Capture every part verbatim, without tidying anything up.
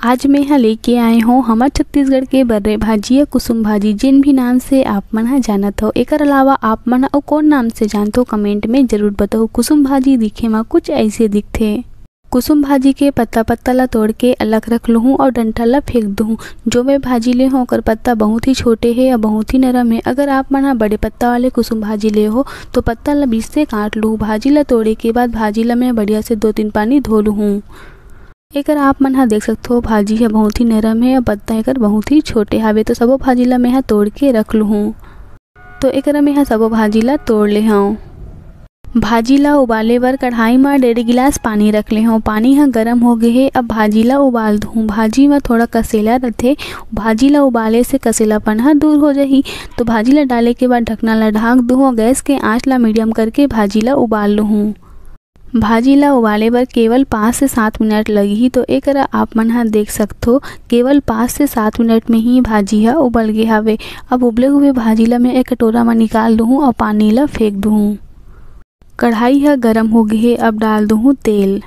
आज मैं ह लेके आए हों हमर छत्तीसगढ़ के बर्रे भाजी या कुसुम भाजी, जेन भी नाम से आप मन ह जानत हो। एकर अलावा आप मन ह अउ कौन नाम से जानत हो, comment में जरूर बताओ। कुसुम भाजी दिखे म कुछ ऐसे दिखथे। कुसुम भाजी के पत्ता पत्ता ला तोड़ के अलग रख लूहूँ और डंठल ला फेंक दूहूँ। जो मैं भाजी ले हों, ओकर पत्ता बहुत ही छोटे हे और बहुत ही नरम हे। अगर आप मन ह बड़े पत्ता वाले कुसुम भाजी ले हो, तो पत्ता ला बीच से काट लूहूँ। भाजी ला तोड़े के बाद भाजी ला मैं बढ़िया से दो तीन पानी धो लूहूँ। एकर आप मन ह देख सकथो, भाजी ह बहुत ही नरम हे और पत्ता एकर बहुत ही छोटे हावे। तो सबो भाजी ला मैं ह तोड़ के रख लूहूँ। तो एकरा मैं ह सबो भाजी ला तोड़ ले हौं। भाजी ला उबाले बर कढ़ाई म डेढ़ गिलास पानी रख ले हौं। पानी ह गरम हो गे हे, अब भाजी ला उबाल दूहूँ। भाजी म थोड़ा कसेला रथे, भाजी ला उबाले से कसेलापन ह दूर हो जाही। तो भाजी ला डाले के बाद ढकना ला ढाक दूहूँ और गैस के आंच ला medium करके भाजी ला उबाल लूहूँ। भाजी ला उबाले बर केवल पाँच से सात मिनट लगही। तो एकरा आप मन ह देख सकथो, केवल पाँच से सात मिनट में ही भाजी ह उबल गे हावे। अब उबले हुए भाजी ला मैं एक कटोरा म निकाल दूहूँ और पानी ला फेंक दूहूँ। कढ़ाई ह गरम हो गे हे, अब डाल दूहूँ तेल।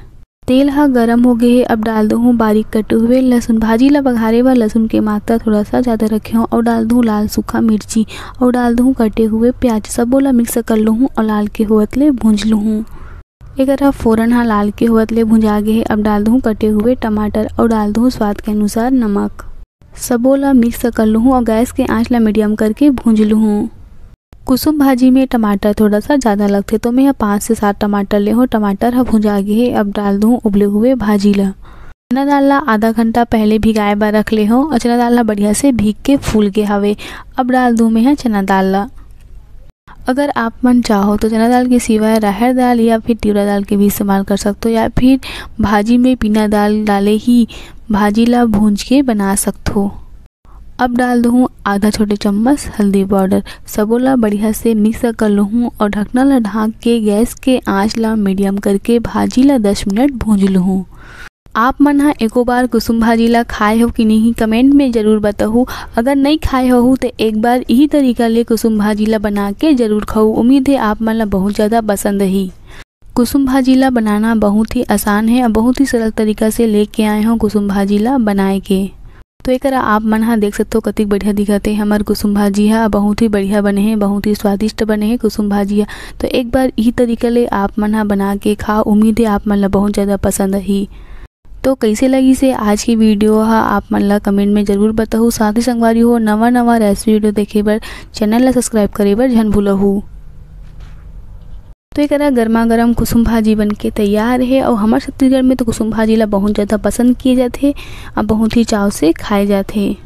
तेल ह गरम हो गे हे, अब डाल दूहूँ बारीक कटे हुए लहसुन। भाजी ला बघारे बर लहसुन के मात्रा थोड़ा सा ज्यादा रखे हौं और डाल दूहूँ लाल सूखा मिर्ची और डाल दूहूँ कटे हुए प्याज। सबो ला mix कर लूहूँ और लाल के होवत ले भूंज लूहूँ। एकर ह फोरन ह लाल के होवत ले भुंजा गे हे। अब डाल दूहूँ कटे हुए टमाटर और डाल दूहूँ स्वाद के अनुसार नमक। सबो ला mix कर लूहूँ और गैस के आंच ला medium करके भूंज लूहूँ। कुसुम भाजी में टमाटर थोड़ा सा ज्यादा लगथे, तो मैं ह पाँच से सात टमाटर ले हौं। टमाटर ह भुंजा गे हे। अब डाल दूहूँ उबले हुए भाजी ला। चना दाल ला आधा घंटा पहले भिगाए बर रख ले हौं और चना दाल ला बढ़िया से भीग के फूल गे हवे। अब डाल दूँ मैं ह चना दाल ला। अगर आप मन चाहो तो चना दाल के सिवाय राहर दाल या फिर तिवरा दाल के भी इस्तेमाल कर सकथो, या फिर भाजी में बिना दाल डाले ही भाजी ला भूंज के बना सकथो। अब डाल दूहूँ आधा छोटे चम्मच हल्दी powder। सबो ला बढ़िया से mix कर लूहूँ और ढकना ला ढाक के गैस के आंच ला medium करके भाजी ला दस मिनट भूंज लूहूँ। आप मन ह एको बार कुसुम भाजी ला खाए हो कि नहीं, comment में जरूर बताहू। अगर नहीं खाए होहू तो एक बार यही तरीका ले कुसुम भाजी ला बना के जरूर खाऊ। उम्मीद है आप मन ला बहुत ज्यादा पसंद ही। कुसुम भाजी ला बनाना बहुत ही आसान है और बहुत ही सरल तरीका से लेके आए हौं कुसुम भाजी ला बनाए के। तो एकरा आप मन ह देख सकथो कतिक बढ़िया दिखत हे हमर कुसुम भाजी ह, बहुत ही बढ़िया बने हे, बहुत ही स्वादिष्ट बने हे कुसुम भाजी ह। तो एक बार इही तरीका ले आप मन ह बना के खा, उम्मीद है आप मन ला बहुत ज्यादा पसंद आही। तो कैसे लगिस हे आज की video ह, आप मन ला comment में जरूर बताहू। साथ ही संगवारी हो, नवा नवा recipe video देखे बर channel ला subscribe करे बर झन भूलहू। तो एकरा गर्मा गर्म कुसुम भाजी बन के तैयार हे। और हमर छत्तीसगढ़ में तो कुसुम भाजी ला बहुत ज्यादा पसंद किए जाथे, और बहुत ही चाव से खाए जाथे।